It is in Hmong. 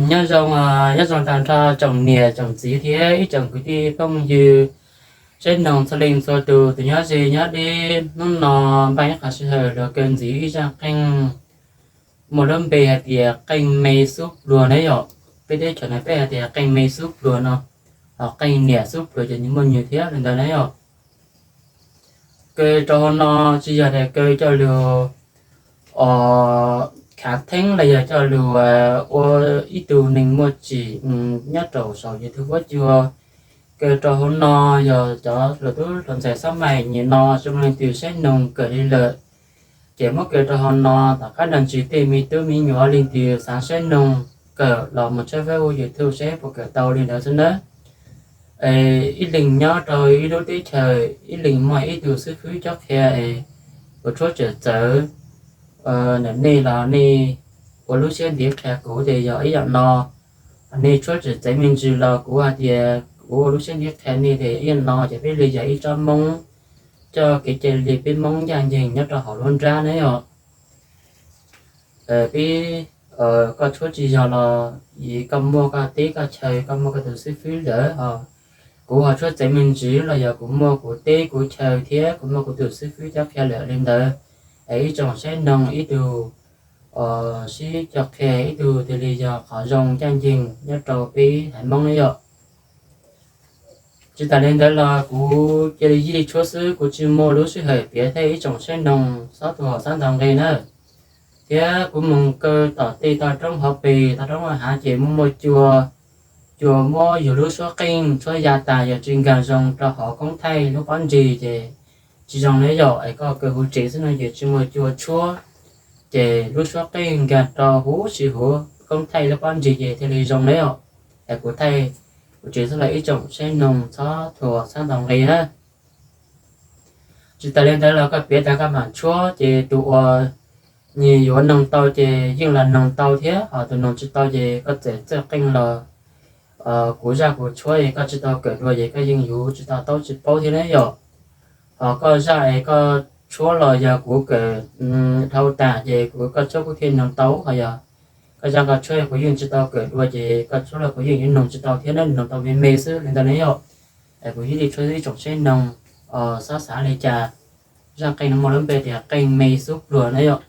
Nyob zoo, nyob zoo tag nrho tsoom niam tsoom txiv thiab ib tsoom kwv tij phooj ywg saib noog txhua leej txhua tus, tus nyob ze nyob deb. Hnub no npaj ib qho sij hawm luag kaw ntxiv ib zaj qeej muaj lub npe hais tias qeej me xub pluag na yom. Peb teb chaws no peb hais tias qeej me xub pluag no, ho qeej niam xub pluag ces nws muaj nws thiab li ntawd na yom. Kaw rau hauv no tsis yog tias kaw coj lug khav theeb los yog coj lug ua ib tug neeg muaj tsim nyob rau saum YouTube huab cua. Kaw rau hauv no yog cov hluas tub hluas ntxhais xab mais nyem no zoo leej twg saib noog kawm li lawm, ces muab kaw rau hauv no. Tom qab no ntshe tej me tub me nyuam leej twg xav saib noog kawm los mus tshawb fawb ua YouTube saib puas kawm tau li ntawd xwb nawb. Ib leeg nyob rau ib lub teb chaws, ib leeg muaj ib tug xib fwb cob qhia es ua tshuab txawm txawv. Ntawm nej los nej ua lub siab ntev qhia kuv ces yog ib yam no, nej tshuab txawm txawv me ntsis los kuv hais tias kuv ua lub siab ntev qhia nej ces ib yam no, ces peb li yog ib tsob Hmoob coj kev cai li peb Hmoob ncaj ncees nyob rau hauv lub nrab na yom. Peb, koj tshuab tsis yog los koj muaj koj teb koj chaw, koj muaj koj tus xib fwb lawm os. Kuv ho tshuab txawv me ntsis los yog kuv muaj kuv teb kuv chaw thiab kuv muaj kuv tus xib fwb cob qhia lawm li ntawd, es ib tsoom saib noog ib tug sib co qhia ib tug thiaj li yog qhov zoo ncaj ncees nyob rau peb haiv Hmoob na yom. Tsis tas li ntawd los kuv cia li yij li tshuab xwb, kuv tsis muaj lub sij hawm piav thiab ib tsoom saib noog txhob tu hom txhob ntaus nqi na. Thiab kuv mus kaw tom tej toj roob hauv pes toj roob hauv hav ces muaj muaj cua, cua muab yus lub suab qeej tshuab ya tas, yog tsis nkag zoo rau hauv koob thaij lub pob ntseg ces tsis zoo na yom. Es koj kaw huv tsev xwb no ces tsis muaj cua tshuab, ces lub suab qeej nkag rau huv si huv koob thaij lub pob ntseg ces thiaj li zoo na yom. Es kuv thaij huv tsev xwb los ib tsoom saib noog txhob tu hom txhob ntaus nqi na. Tsis tas li ntawd los koj piav tas koj mam tshuab ces tus uas nws yuav noog tau ces yeej los noog tau thiab, ho tus noog tsis tau ces koj txawm txawj qeej los kuv zaj kuv tshuab es koj tsis tau kawm dua ces koj yeej yuav tsis tau taub tsis paub thiab na yom. Ho koj zaj es koj tshuab los yog kuv kawm dhau tas ces kuv, koj tshuab kuv thiaj noog tau, ho yog koj zaj koj tshuab kuv yeej tsis tau kawm dua ces koj tshuab los kuv yeej yuav noog tsis tau thiab na, noog tau me me xwb li ntawd na yom. Es kuv yij li tshuab ib tsoom saib noog txhob xav li cas, zaj qeej no muaj lub npe tias qeej me xub pluag na yom.